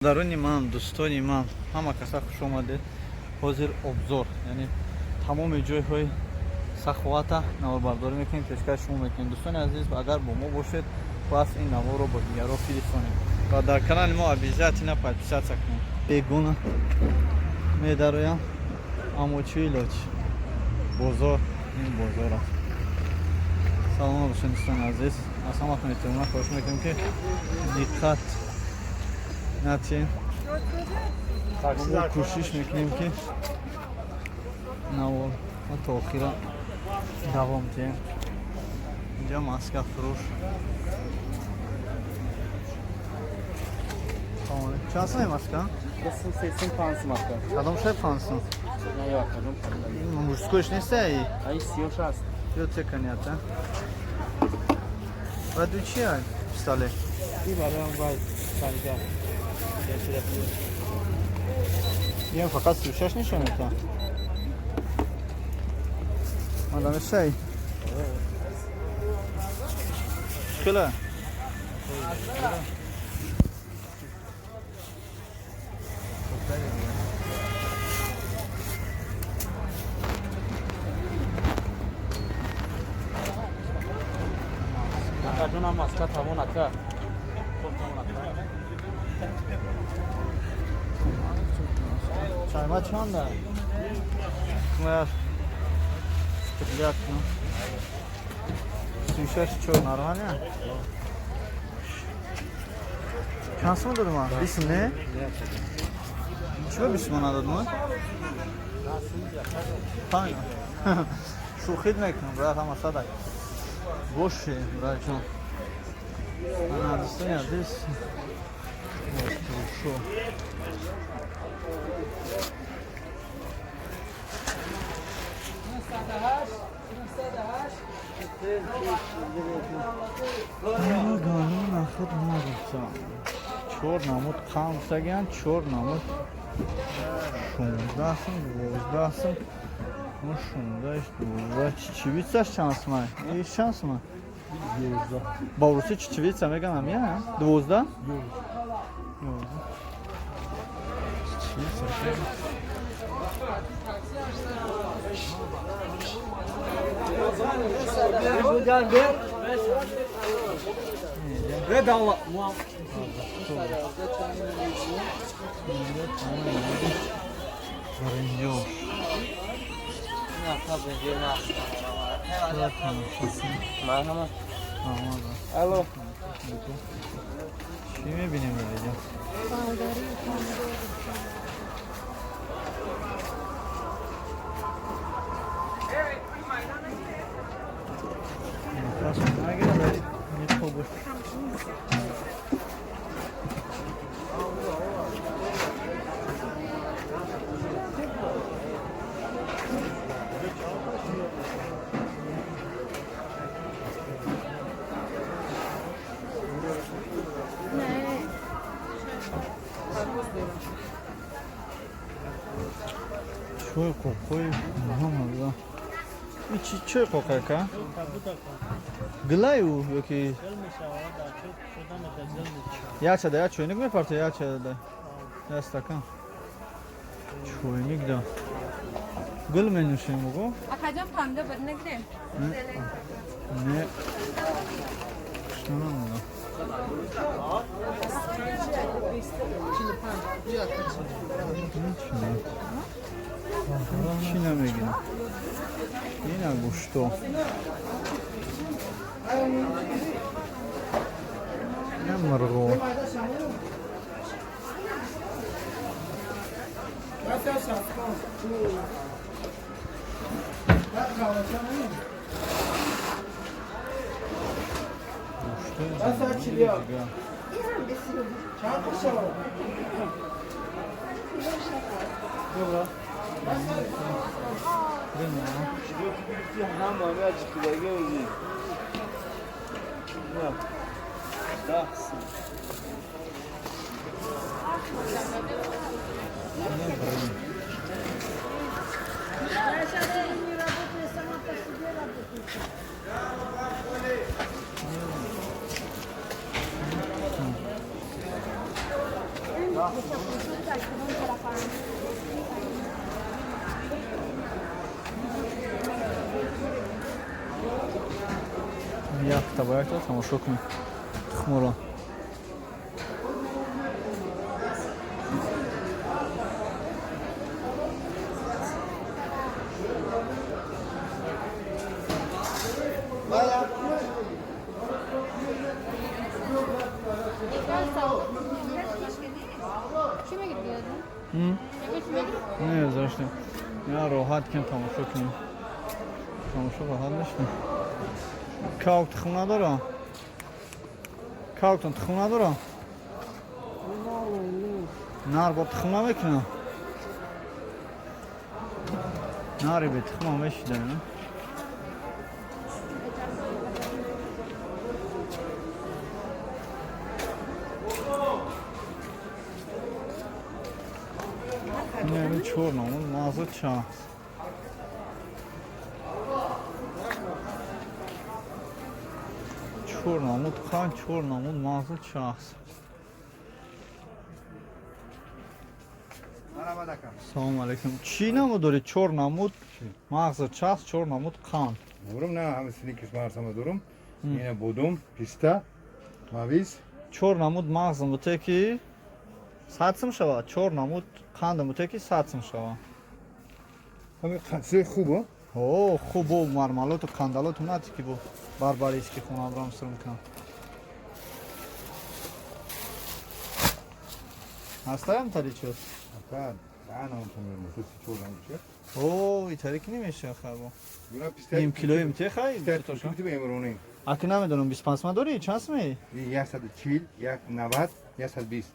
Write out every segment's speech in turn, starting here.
Даруни ман, дӯстони ман, ҳама каса хуш омадед. Ҳозир обзор, яъне тамоми ҷойҳои саховата наворбардорӣ мекунем, пешкаш шумо мекунем. Дӯстони азиз, агар бо мо бошед, пас ин наворро бо дигарро фиристонед ва дар канали мо обязательно подписаться кунед. Бегуна медароям, аммо чӣ илоҷ, бозор ин бозор аст. Саломат бошед, дӯстони азиз. Аз ҳаматон эҳтиромона хоҳиш мекунем, ки диққат натиҳем. Мо кӯшиш мекунем, ки навор то охира давом диҳем. Инҷа маска фурӯш. Чанд сум маска? 300, 500 маска. Кадом шай 500? Не, я кадом. Мужской ш неста? Ай, сиёш аст. Ё теканията. Баъд чи ай? Пистолет. И бароям вай санга. Ем фақат 36 нишон метиҳам. Мадам шай. Хела. Акаҷонам, маска тамон, ака. Хоб, тамон, ака. Чайма чанда? Моя стрелять, ну. 36 чо нормально? Чанд сум додам? 20 не? Чиба 20 сум надодам? Панҷ. Шӯхид мекунам, брат, ҳама садай. Боши, братҷон. Ана, дӯстони азиз. Фурӯшо. Галона худ нагуфтам. Чор намуд қанд сагиян, чор намуд 16 сум, 12 сум. Мо 16, 12, чечевица ш чанд сумай? И чанд сумай? Ба русӣ чечевица меган ҳамия? 12? 12. Чечевица. Биринҷош. Марҳамат. Алло. Чӣ мебинем инҷо? Нафас нагирад, вале мепобуш. Чой қоқои муҳаммада. И чи чой қоқака? Гилаю ёки якчада як чойник мепарта, якчада як стакан. Чойник да. Гул менӯшем оғо? Акаҷон, панда бад нагирем? Не. Шунам. Чӣ намегирам? Ина гӯшто. Ина мурғо. Гӯштои заминии дигар. Я сейчас не работаю, сама по себе работаю. Якта ба якта тамошо кунем тухморо. Не, зашли. Я роҳат кем тамошо кунем. Тамошо роҳат мешавем. Калк тухм надора? Калктон тухм надора? Нар бо тухм намекунам. Нари бе тухмам мешида, не? Не, чор намуд мағзу ча. Чор намуд қан, чор намуд мағзу чахс. Салом алейкум. Чӣ намуд доред? Чор намуд мағзу чахс, чор намуд қанд. Дорум, на, ҳама синикис марсама дорум. Ина бодум, писта, мавиз. Чор намуд мағзу муте ки 100 сум шавад, чор намуд қанд муте ки 100 сум шавад. Ҳами қандси хубо? О, хуб, мармалоту қандалоту нати ки бо барбариски хонамрам сирм кунам. Ҳастаям тари чиз? Ака, ана он тумер мусу чор намуд чӣ? О, итари ки намеша хабо. Юна писта. Ним килои мтехай? Писта ту бемрони. Аки намедонам 25 сум дори? Чанд сумӣ? 140, 190, 120.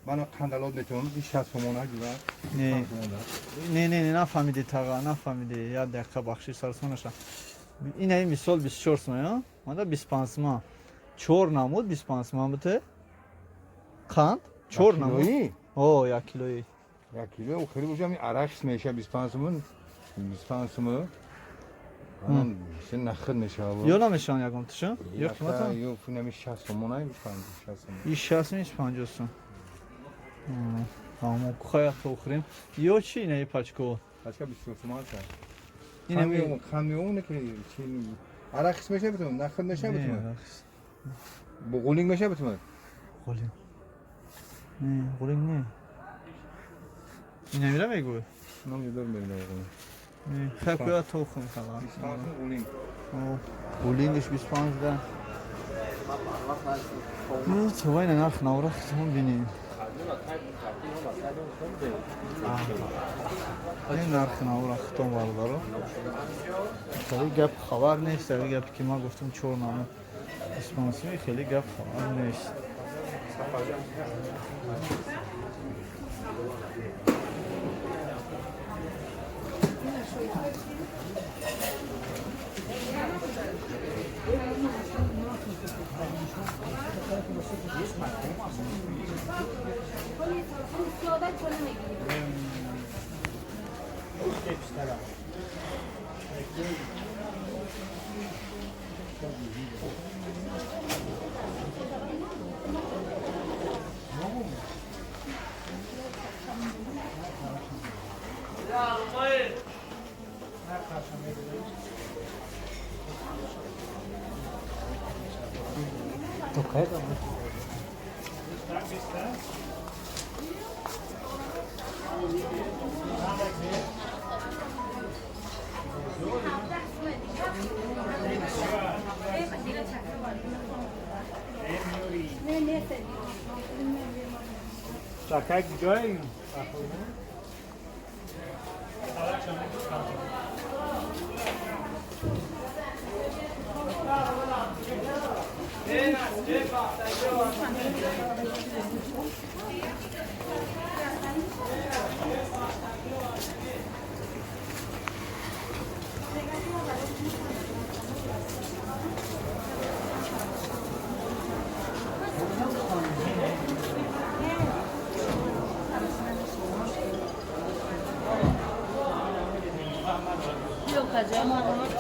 Ман қандалот метавонам 60 сомона ҷура. Не. Не, не, не, нафаҳмидӣ таға, нафаҳмидӣ. Як дақиқа бахшиш сарсонаша. Ина ин мисол 24 сум, а? Манда 25 сум. Чор намуд 25 сум бите. Қанд? Чор намуд. О, як килои. Як кило, хеле бошам арахис меша 25 сум, 25 сум. Анан сен нахд мешава. Ё намешаван ягон тиша? Ё қимата? Ё фунами 60 сомона, 25 60 сум. И 60 миш 50 сум. Ҳамо кухая тохрем. Ё чи ина и пачко? Пачка 20 сум аст. Ина ми хамион ки чи арахис меша битум, нахд меша битум. Буғулинг меша битум. Ғулинг. Не, ғулинг не. Ина мира мегӯй? Нам ҷудор мебинам ғулинг. Не, хай куя тохрем кала. 25 ғулинг. Ғулингиш 25 да. Ну, то ина нарх навра хитон бинем. Ин нархи навра хитон бародаро. Хеле гап хабар нест, хеле гапе ки ман гуфтам чор намуд испансими хеле гап хабар нест.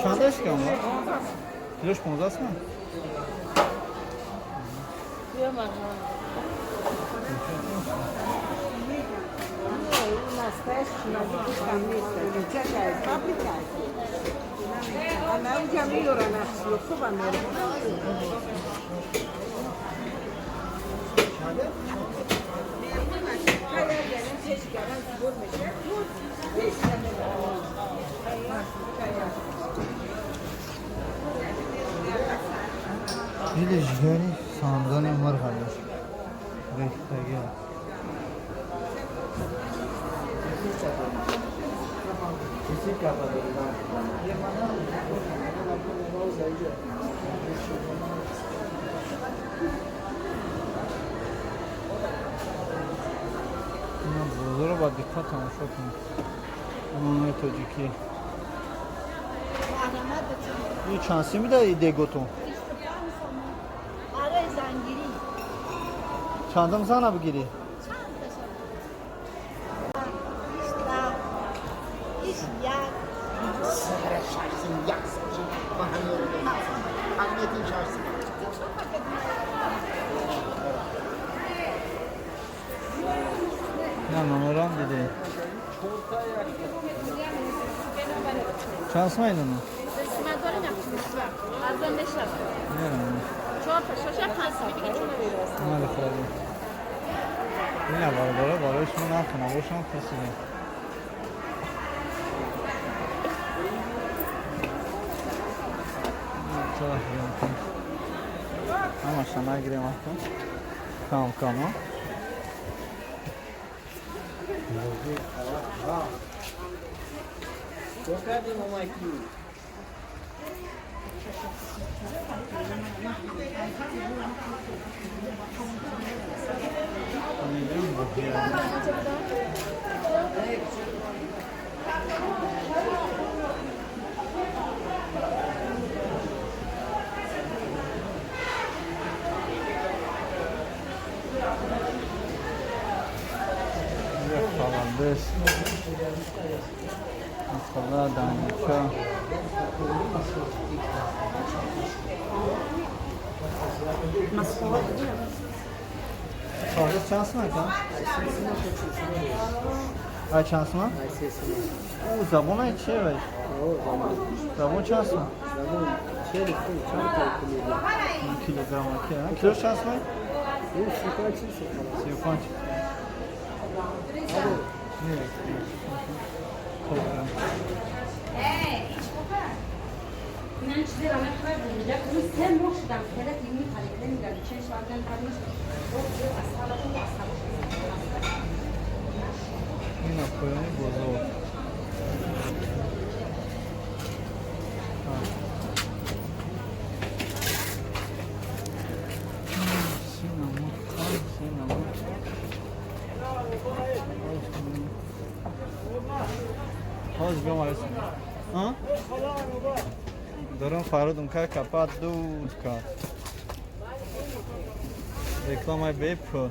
Чанд аст ки омад? Килош 15 сум? Дили ҷигари сандани мурғ аст. Рехтагӣ. Ина бозорро ба диққат тамошо кунед. Нонои тоҷикӣ. Ин чанд сим медаҳи деготон? Чандам зана бигирӣ? На нонорам диде. Чанд сум ин ноно? Ина бародаро барои шумо нархи навошам пурсидем. Ҳамаша нагирем акун. Кам кам. Масала данча. Соза чанд сум ака? Ай чанд сум? О, забон ай че вай? Забон чанд сум? Килограмм ака. Кило чанд сум? 35. Ина поёни бозор. Дорам фарудум ка капа дуд ка. Рекламаи бепул.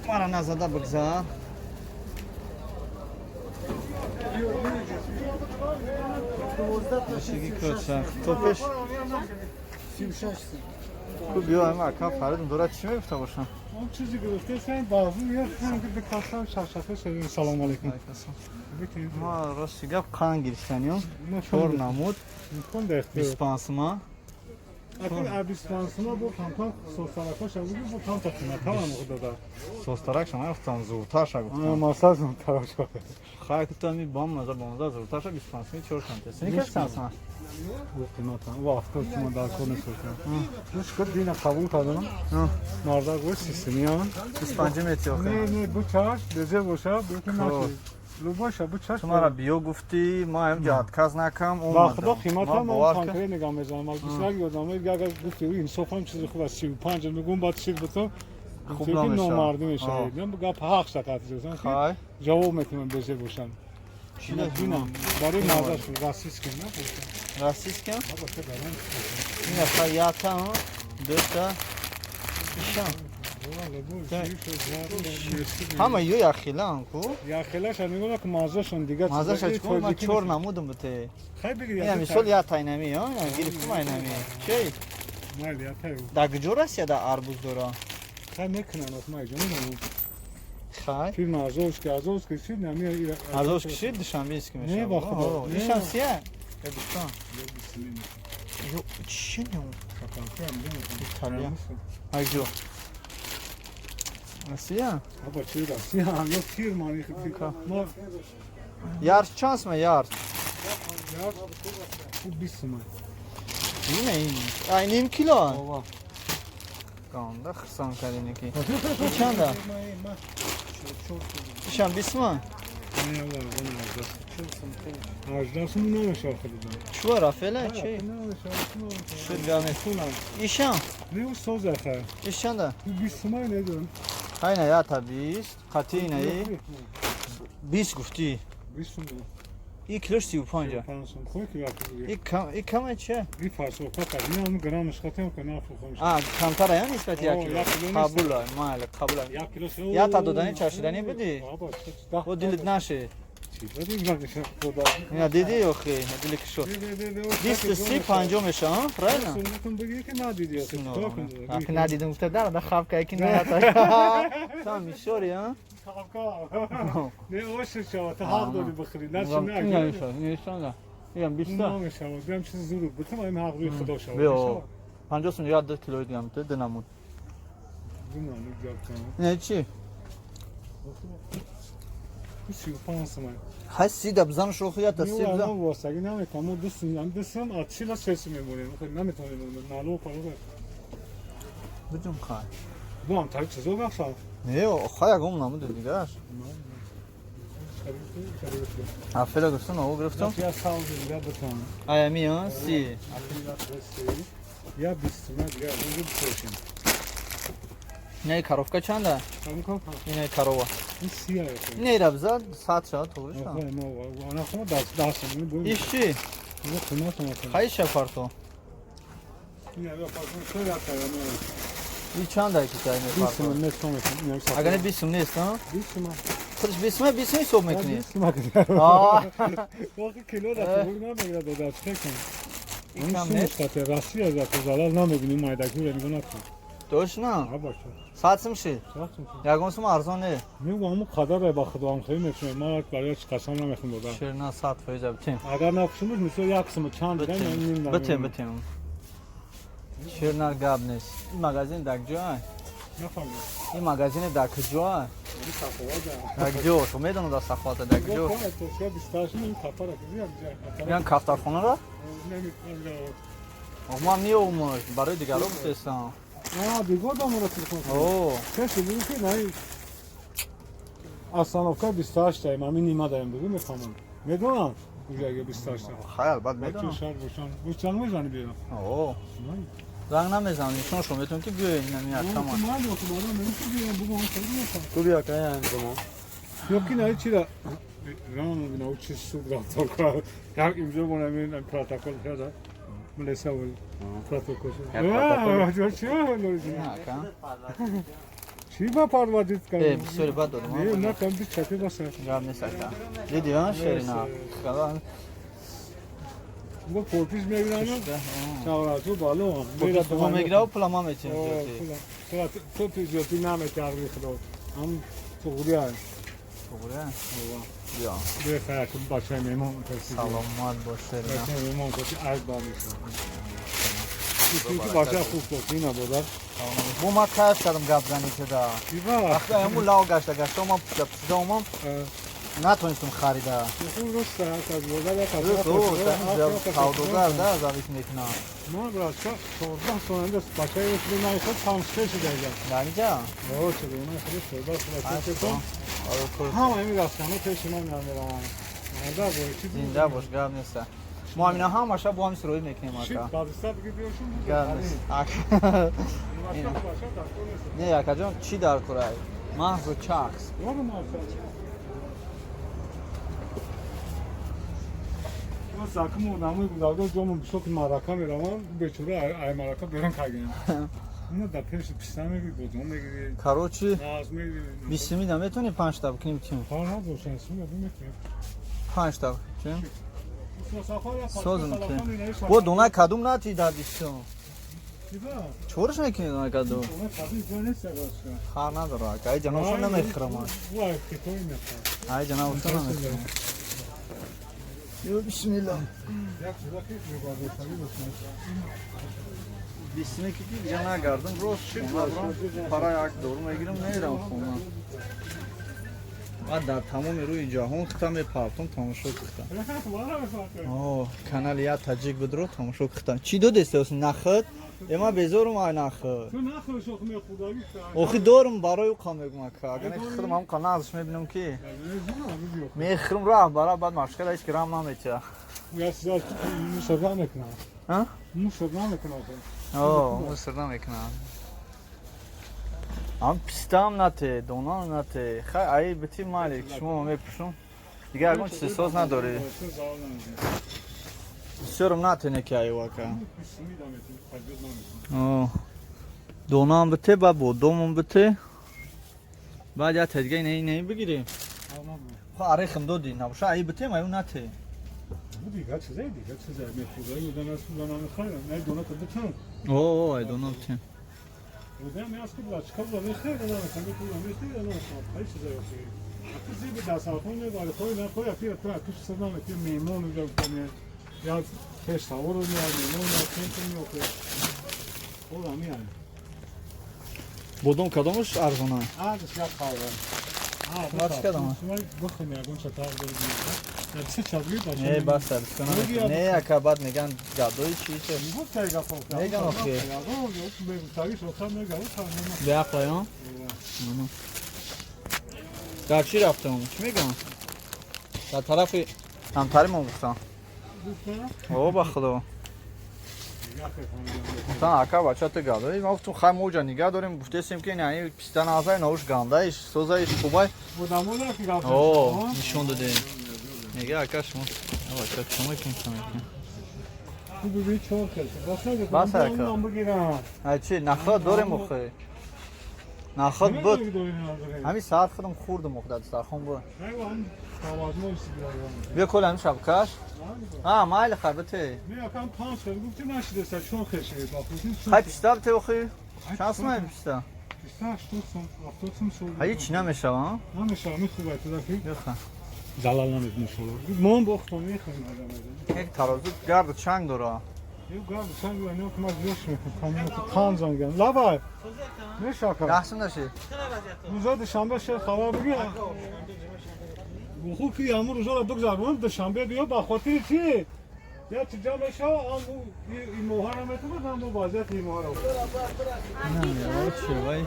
Мара назада бигзар. Шиги кӯча. То пеш ку биё ама ака фаридум дора чӣ мегуфта бошам? Он чизе гирифтесен баъзу як бикасам шашафе шавем. Салом алейкум. Ма рости гап қанд гирифтанем. Чор намуд. 25 сума. Акун 25 сума бо камкам состаракоша буги бо камта қиматам худода. Состаракша нагуфтам, зуртарша гуфтам. Маса зуртаракша. Хай гуфтам и бам маза бомза зуртарша 25 суми чор канте. Сини каш чанд сума? Қиматам. Ва 70 сума дар кор несохтам. Шукр дина қабул кардам. Мардак гӯш сисимиён. 25 мети охир. Не, не, бу чаш, безе боша, бу ки наши. Любоша, бу чаш. Ту мара биё гуфтӣ, ман ҳам отказ накам, омадам. Ба худо қиматам ман конкрет нигоҳ мезанам. Бисёр ёдам агар гуфти ӯ инсоф ҳам чизи хуб аст 35 мегӯм баъд чиз бутун хуб намешавад. Номардӣ мешавад. Гап ҳақ шақат Хай. Ҷавоб метавонам безе бошам. Чина барои мазаш российский на боша. Российский? Ина хай ята, дута, ишам. Ҳама ё яхилаан ку? Яхилаша мегӯям ки мазашон дигар. Мазаша чӣ ман чор намудам бите. Хай бигир. Ина мисол я тайнами, ё? Ина гирифтум айнами. Чӣ? Майли, я таю. Дар куҷо Россияда арбуз дора? Хай мекунан, ох май ҷон. Хай. Фирма Азовский, Азовский шид, нами Азовский шид, душанбинский мешавад. Не, ба худо. Ишам сия? Э, дӯстон. Ё, чӣ не? Италия. Айҷо. Россия? Аба чӣ Россия? Ё фирма, ма Ярч чанд сум ярч? Ярч 20 сум. Ине ин. Ай ним кило? Ова. Ганда хирсан кардине ки. Ин чанда? Ишам 20 сум? Не, вала, 18 сум намешава худо. Чува Рафела чи? Шуд гап нест. Ишам? Не, у соза хай. Иш чанда? 20 сум недорам. Хайна я та 20, қатъи инаи 20 гуфтӣ. 20 сум. И килош 35. 5 сум. Хой ки вақт. И кам чия? И фарсока қад. Не, ам граммш хатем ка нафрухам. А, камтара я нисбати як кило. Қабула, майли, қабула. Як кило. Я та додани чашидани будӣ? О дилит наши. Ина диди охи, дили кишо. 20 30 50 меша, а? Правильно? Ах, надидам, гуфта дар да хавка ки на та. Там мишори, а? Хавка. Не, ош шава, та ҳақ дори бихӯри. На чи на. Не, не, не. Ям 20 та. Намешава, бям чиз зуру, битам ам ҳақ рӯи худо шава. Биё. 50 сум я 2 кило дигам, те динамуд. Динамуд гап кам. Не, чи? 35 сум. Хай си да бизан шохи я та си бизан. Не, васаги наметам, мо ду сум, ду сум, а чила се сум мемонем. Хай наметонем, нало пало. Бидум хай. Бо ам тари чизо бахшам. Не, хай ягон намуд дигаш. Афела гуфтам, о гирифтам. Я сал дига битам. Ай ами, а, си. Я 20 сум дига, инҷо бифурӯшем. Не, коровка чанда? Ине корова. Ин си ая. Не, ра биза 100 шава, тоғри шава. Ана хума 10 сум. Иш чи? Хай ша парто. И чанда ки тай не парто? Агар не 20 сум нест, а? 20 сум. Худш 20 сум, 20 сум ҳисоб мекунӣ? 20 сум. Вақти кило да тоғри намегирад дода, чӣ кун? Ин нест. Россия за залал намебинӣ майдакӣ нигоҳ накун. Точно? 100 сум шид? Ягон сум арзон не? Не, ҳамун қадар ба худо ҳам хеле мефурӯшем. Ман барои чӣ қасам намехӯрам дода. Ширна 100% битем. Агар нафурӯшем, мисол як сум чанд дигар ним. Битем, битем. Ширна гап нест. Ин магазин дар куҷо? Нафаҳмидам. Ин магазин дар куҷо? Дар куҷо? Ту медонам дар Саховата дар куҷо? Меян кафтархонаро? Ман меомӯш, барои дигарро гуфтестам. А, бегоҳ дамора телефон кардам. О. Касе бигӯ ки най остановка 28 таем, ҳамин нима даем бигӯ мефаҳмам. Медонам куҷо 28 та. Хай, албат медонам. Бача шаҳр бошам. Боз чанд мезанӣ биё? О. Занг намезанам, нишон шумо метавонед ки биёед ин як тамон. Ман ё ки барам мегӯ биём бугӯ ман хеле мефаҳмам. Ту биё кай ҳамин замон. Ё ки най чира рано бина чи суд рафтор кард. Як имзо бонам ин протокол карда. Млеса буд. Протокол. Чӣ ба парвадид кардӣ? Э, бисёри бад додам. Не, на там бис чапи баса. Гап нест ака. Диди, а, ширина. Бо подпись мегирам. Чаврату бало. Мо мегирам, пула ма метиҳем. Пула. Ту зиёдӣ наметиҳӣ худо. Ҳам туғри ай. Туғри ай? Биё. Бехайр, бачаи меҳмон. Саломат бош, ширина. Бачаи меҳмон, айб ба мешавад. Бача хуб бош, ина бодар. Бо ма кайф кардам гап занӣ шуда. Вақте ҳамун лав гашта гашта омам, пушта омам, натонистам харида. Савдогар да завис мекунам. Ман брат, 14 сонанда бачаи худо наиход панҷ шуда ига. Дар инҷа? О, чида, наиход 14 сола чекон. Ҳама ин растано пеши ман намераванд. Зинда бош, гап нест. Мо ҳамина ҳамаша бо ҳам суроӣ мекунем ака. Гап нест. Не, акаҷон, чӣ дар кора? Маҳзу чақс. Закуму намуи гузаргоҳ ҷомон бисёр ки маърака меравам, бечора ай маърака берун кардем. Ина дар пеши писта мегири, бодом мегири. Короче, наз мегири. 20 да метавонӣ 5 та бикунем чим? 5 бошан, сум мекунем. 5 та чим? Созм ки. Бо дона кадум натӣ дар 20? Чорш мекунед акаду? Хар надора ака, ай ҷанобшон намехӯрам. Ай ҷанобшон намехӯрам. Ё бисмилла. Бисмилла ки дига нагардам, рост хона бурам, пара як дору мегирам, мерам хона. Баъд дар тамоми рӯи ҷаҳон хита мепартом, тамошо кухта. О, канали я таҷик будро тамошо кухта. Чӣ додест нахд? Э, ман безорум ай нахд. Охи дорум барои ӯ мегум ака. Агар нехӯрам ҳам қаназш мебинам ки мехӯрам раҳ бара баъд машқала ҳеч ки рам наметия. Мусор намекунам. А? Мусор намекунам. О, мусор намекунам. Ам пистам нате, донам нате. Хай ай бити малик, шумо мепӯшум. Дигар ягон чизи соз надорӣ. Бисёрам нате неки айвака. О. Донам бите, ба бодомам бите. Баъд я тедга не не бигирем. Хо арехм доди, набоша ай бите, маю нате. Дига чизай, дига чизай мехӯрда, одам аз худам намехӯрам. Не дона ка битам. О, ай дона бите. Одам аз ки бачка буда мехӯрда, намехӯрда, мехӯрда, мехӯрда, намехӯрда. Ай чизай охи. Аку зиби дастархон мебари, хой нахой, аки ту аку чиз намекунӣ, меҳмон уҷа мекунӣ. Я пеш савор меяд, меҳмон меяд, кенту меохӯрд. Хол ҳамин ай. Бодом кадомаш арзона? Арзиш як қавра. Нархш кадома? Бихӯм ягон ча тағ дори. Се чабги бача. Не, бас арзона. Не, ака баъд меган гадои чи чи. Меган охи. Беақлай, он? Дар чӣ рафтам? Чӣ меган? Дар тарафи ҳамтари мо гуфтам. О, ба худо. Гуфтан ака бача ту гадои. Ма гуфтум хай мо уҷа нигаҳ дорем, гуфтесем ки ин писта назай, науш гандаиш, созаиш хубай. О, нишон додем. Мега ака шумо. Бача чӣ мекунӣ, чӣ мекунӣ? Бас ака. Ай чи наход дорем охе. Наход буд. Ҳамин саат худам хӯрдам охе дар дастархон буд. Биё кол ҳамин шабкаш. А, майли хай бите. Хай писта бите охе. Чанд сум писта? Ҳай чӣ намешава? Намешава, мехӯбай ту. Бихӯр. Залал намекунӣ шумо. Мо бохтон мехӯрем. Як тарозу гарду чанг дора. Ю гарду чанг дора, ино кумак ёш мекунам. Панҷ анган. Лабай. Мешака. Яхши наши. Рӯза душанбе шер хабар бигир. Хуб ки ҳамун рӯзаро бигзаронам, душанбе биё ба хотири чӣ? Я чи ҷамъ мешава, аму имоҳаро метавонад, аму вазъияти имоҳаро. Чӣ вай?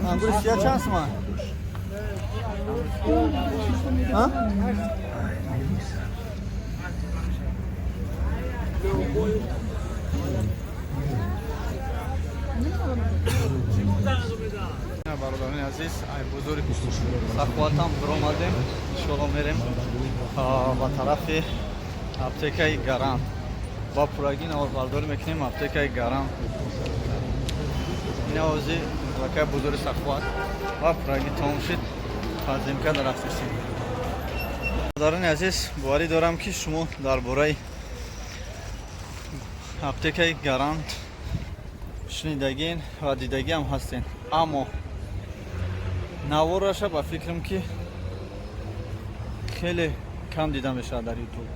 Ангури сия чанд суман? А? Бародарони азиз, ай бузури сахватам биромадем, иншоалло мерем ба тарафи аптекаи Гарант. Ба пурагӣ наворбардорӣ мекунем аптекаи Гарант. Ин овози лакаи бузури сахват ва пурагӣ тамом шид, фазимка дар рафтесем. Бародарони азиз, боварӣ дорам ки шумо дар бораи аптекаи Гарант шунидагин ва дидагиам ҳастен, аммо навораша ба фикрам ки хеле кам дида мешавад дар Ютуб.